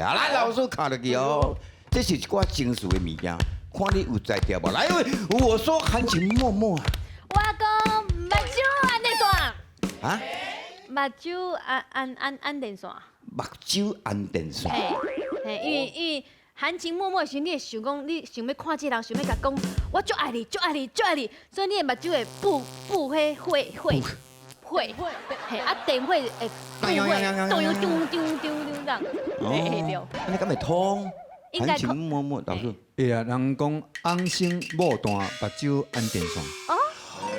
啊，來老師卡落去哦，這是一寡情緒的物件，看你有才調無？來，我說含情脈脈啊，我講目睭按電線，啊，目睭按按按按電線。目睭按電線。嘿，嘿，因為含情脈脈的時候，你會想講，你想欲看這个人，想欲共講，我足愛你，足愛你，足愛你，所以你的目睭會布布彼火火火，嘿，啊電火會布火，咚咚咚咚咚這樣，嘿對。按呢敢會通？應該含情脈脈，老師。會啊，人講翁生某旦，目睭按電線。哦。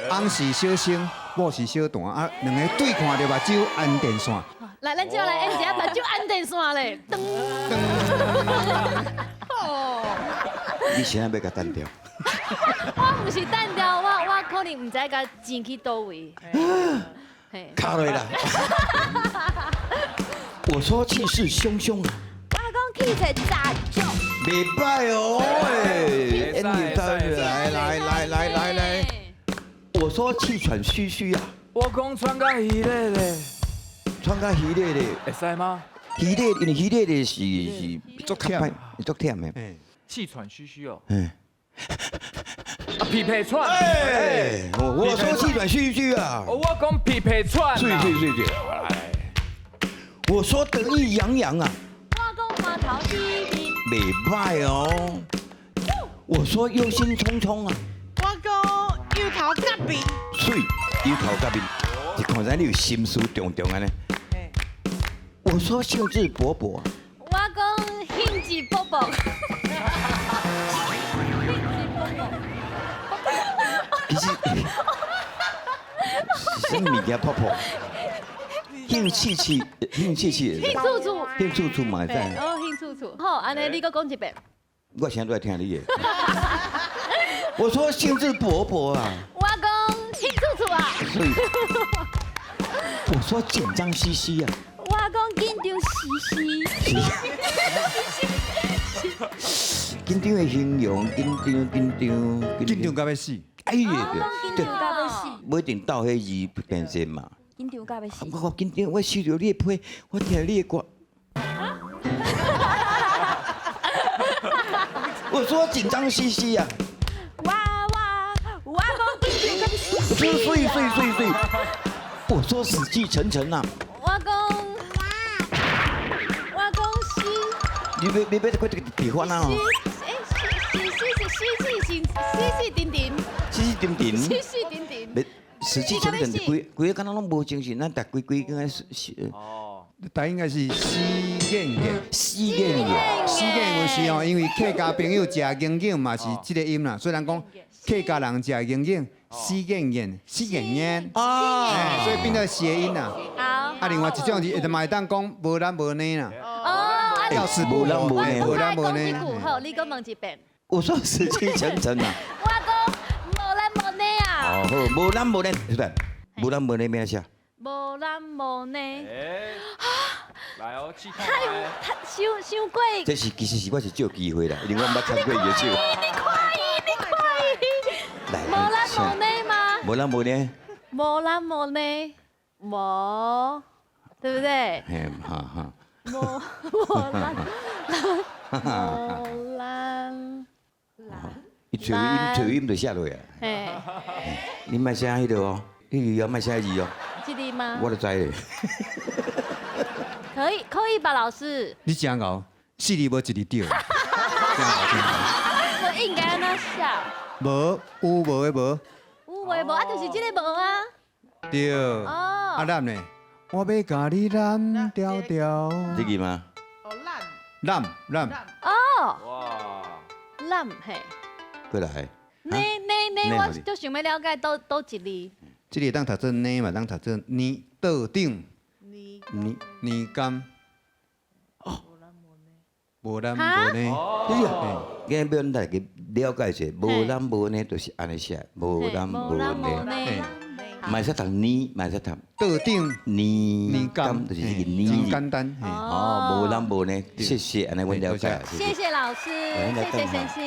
翁是小生，某是小旦，啊，兩个對看著目睭按電線。來，咱這來演一下目睭按電線咧，噔。哦。你現在欲共單調？我毋是單調，我可能毋知共錢去佗位。嘿。卡落啦。我說氣勢洶洶啊。我講氣勢炸足。袂䆀哦，哎，來來來來來來，我說氣喘吁吁啊。我講喘甲稀咧咧，喘甲稀咧咧，會使嗎？稀咧，因為稀咧咧是足忝，足忝的。氣喘吁吁哦。嗯。啊，皮皮喘。哎，我說氣喘吁吁啊。我講皮皮喘。對對對對。我說得意洋洋啊。我講饅頭起面。袂䆀哦。我說憂心忡忡啊。我講憂頭結面。媠，憂頭結面，一看知你有心事重重按呢。我說興致勃勃。我講興致勃勃。興致勃勃。其實，什麼物件噗噗？興氣氣，興氣氣。興處處。興處處嘛會使。哦，興處處。好，按呢你閣講一遍。我現在都在聽你的。我說興致勃勃啊。我講興處處啊。所以，我說緊張兮兮啊。我講緊張兮兮。緊張的形容，緊張緊張。緊張到欲死。哎呀，對，緊張到欲死。無一定鬥彼字變身嘛。緊張到欲死。我緊張，我收著你的批，我聽你的歌。我說緊張兮兮啊。哇哇，我講緊張到欲死。水水水水。我說死氣沉沉啊。我講，我講死。你欲快點比翻啊！哎，死死死死死死死死定定。死死定定。死死定定。死氣沉沉，規規个敢若攏無精神，咱逐規規個是。哦。但應該是死硬硬。死硬硬。死硬有時吼，因為客家朋友食硬硬嘛是這个音啦。雖然講客家人食硬硬，死硬硬，死硬硬。啊。所以變做諧音啦。好。啊，另外一種是嘛會當講無咱無呢啦。哦。要死無咱無呢，無咱無呢。好，你閣問一遍。我說死氣沉沉啊。我講無咱無呢啊。哦，好，無咱無呢，是不？無咱無呢，咩寫？無咱無呢。來哦，氣太太傷傷過。這是其實是我是借機會啦，因為我毋捌牽過伊的手。你看伊，你看伊。無咱無呢嗎？無咱無呢。無咱無呢，無，對不對？嘿，哈哈。無無咱，無咱。伊吹音吹音就寫落啊。嘿。你莫寫彼个哦，彼个莫寫字哦。這裡嗎？我就知咧。可以，可以吧，老師？你真𠢕，四字無一字對。我應該按怎寫？無，有無的無。有無的無啊，就是這个無啊。對。哦。啊，攬呢？我欲共你攬牢牢。這个嗎？哦，攬。攬攬。哦。哇。攬嘿。過來。呢呢呢，我就想欲了解佗佗一字。這个會當讀做呢嘛，當讀做呢，桌頂。呢呢甘。哦。無咱無呢。今日欲阮來去了解一下，無咱無呢，就是按呢寫，無咱無呢。嘛會使讀呢，嘛會使讀桌頂呢呢甘，就是這个呢。真簡單。哦，無咱無呢，謝謝，按呢阮了解。謝謝老師，謝謝先生。